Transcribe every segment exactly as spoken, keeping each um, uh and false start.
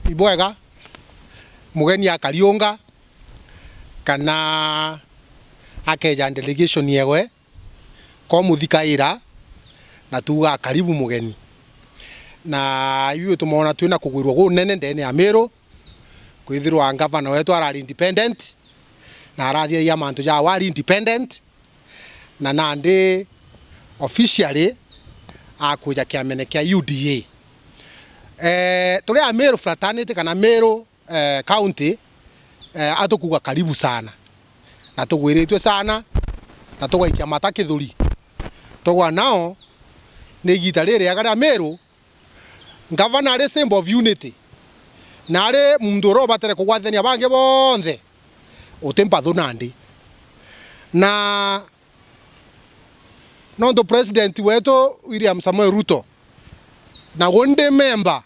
ibwega mugeni akariunga kana akeja delegation yewe, komuthikaira na tuuga, "Karibu mugeni." Na iu tumoona twina kugwirua gunene ndene ya Meru, kwithirwa ngavana wetu arari independent na arathithagia mantu jawe ari independent, na nandi officially akwija kiamene kia U D A. Eh, turi a Meru fraternity kana Meru, eh, county, eh, atukuga karibu sana, na tugwiritue sana, na tugaikia mata kithuri. Tugwa nao ni igita ririega ria Meru, ngavana ari symbol of unity, na ari muntu uria ubatere kugwatithania bangi bonthe, uti mpathu nandi. Na nontu president wetu William Samoei Ruto, na gundi member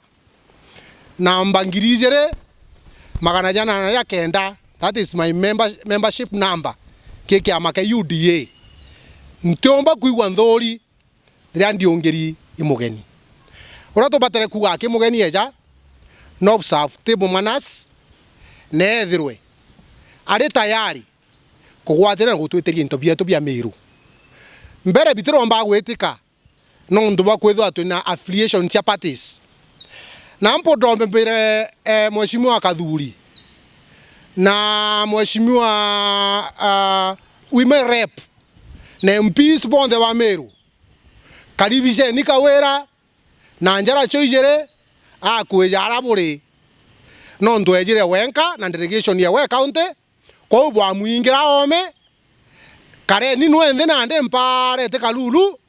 namba ngiri ijiri magana jana na ja kenda, that is my member, membership number, ki kiama kia U D A, ntiumba kwigua nthuri riria ndiungiri i mugeni. Uria tubatere kuuga aki mugeni eja, no observe table manners, na ethirwe ari tayari kugwatira na gutwitiria into bietu bia Meru. Mbere bitiromba gwitika nontu bwa kwithirwa twina affiliation cia parties. Na mpo ndombere, eh, Mheshimiwa Kathuri na Mheshimiwa, ah, Women Rep na M Ps bonthe ba Meru, karibisheni Kawira na njara cio ijiri akwija ara buri, nontu ejire wenka na delegation ya we county, kwou bwamwingira oome, kareni nwe nthi nandi mpaarete Kalulu,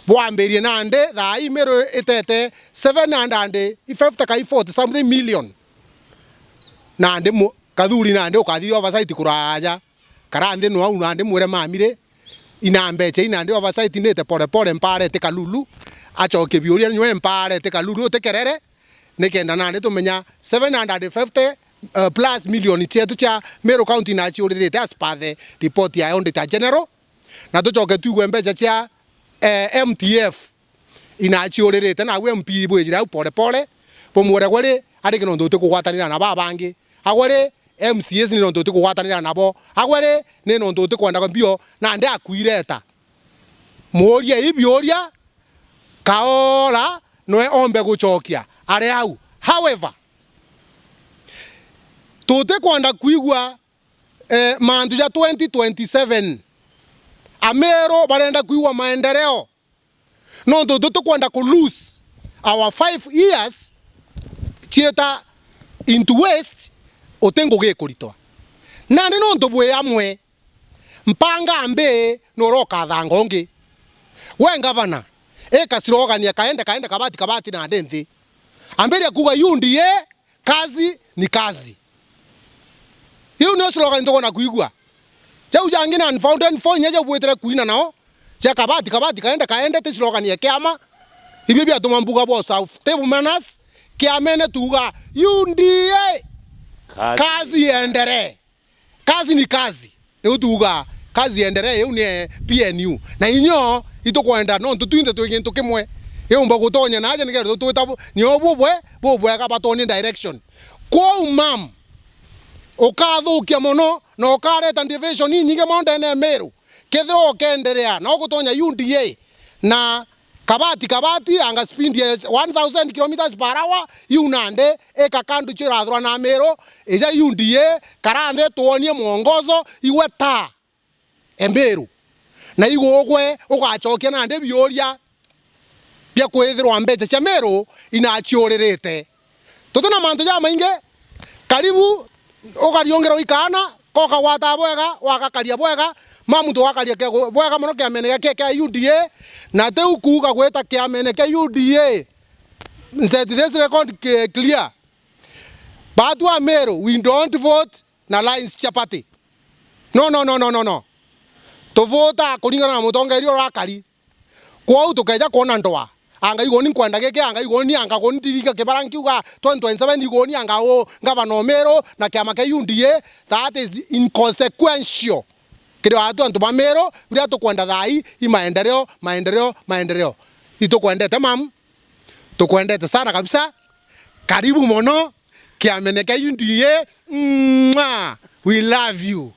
bwambirie nandi thaa ii Meru itete seven hundred fifty kai forty something million. Nandi mu-, Kathuri nandi ukathi oversight kuraaja. Kara nthi nwe au nandi mwire mami ri, ina mbecha ii nandi oversight nite pole pole mpaarete Kalulu, acokie biuria nywe mpaarete Kalulu utikerere, nikenda nandi tumenya seven hundred fifty, uh, plus million cietu cia Meru County naciuririte as per the report ya Auditor General, na tucoke twigue mbecha cia, eh, M T F inaciuririte, nawe M P bwijire au pole pole, bumwire gwe ri, ari ki nontu utikugwatanira na baa bangi, agwe ri, M C As ni nontu utikugwatanira nabo, agwe ri, ni nontu utikwenda mbio, nandi akuireta. Muurie i biuria, kaora nwe ombe gucokia ari au. However, tutikwenda kwigua, eh, mantu ja twenty twenty-seven. Ameru barenda kwigua maendeleo. Nontu tutikwenda ku lose our five years ciita into waste, uti ngugi ikuritwa. Nandi nontu bwi amwe, mpanga mbi nuroka thanga ungi. We ngavana, ika slogan ya kaende, kaende, kabati, kabati nandi nthi. Ambiria kuuga U D A, kazi ni kazi. Iu nio slogan tukwenda kwigua. Jau jangi na unfounded four inya jau bwitire kuina nao, cia kabati, kabati, kaende, kaende, ti slogan ya kiama. Ibio biatuma mbuga bwa observe table manners, kiamene tuuga, U D A, kazi iendelee. Kazi ni kazi. Riu tuuga kazi iendelee, iu ni P N U. Na inyo itukwenda, nontu twinthe twi gintu kimwe. Iumba gutonya naja nikenda tutwita bu-, nio bubwe, bubwega batwonie direction. Kwou mam, ukathukia mono na ukareta division inyingi mono ndene ya Meru. Kethira ukeenderea na ugutonya U D A na kabati, kabati, anga speed ya one thousand kilometers per hour, iu nandi ika kandu cio irathurana na Meru, ija U D A, kara nthi twonie mwongozo, igwe ta Embiru. Na igwe ugacokia nandi biuria bia kwithirwa mbecha cia Meru inaciuririte. Tuti na mantu jamaingi. Karibu, ukariungira ikaana, kokagwata bwega, wagakaria bwega, ma muntu wakaria kia gu-, bwega mono kiamene gia, kia, kia U D A, na tiu kuuga gwita kiamene kia U D A. Set this record clear. Batu a Meru, we don't vote na lines cia party. No, no, no, no, no, no. Tuvota kuringana na mutongeria uria akari. Kwou tukeja kwona ndwa, anga iguni nkwenda giki, anga iguni, anga guni ndiringa kibara nkiuga twenty twenty-seven iguni, anga u ngavana o Meru na kiama kia U D A, that is inconsequential. Kiri watu antu ba Meru, biria tukwenda thaa ii, i maendeleo, maendeleo, maendeleo. Itukwendete mam, tukwendete sana kabisa. Karibu mono. Kiamene kia U D A, mwah, we love you.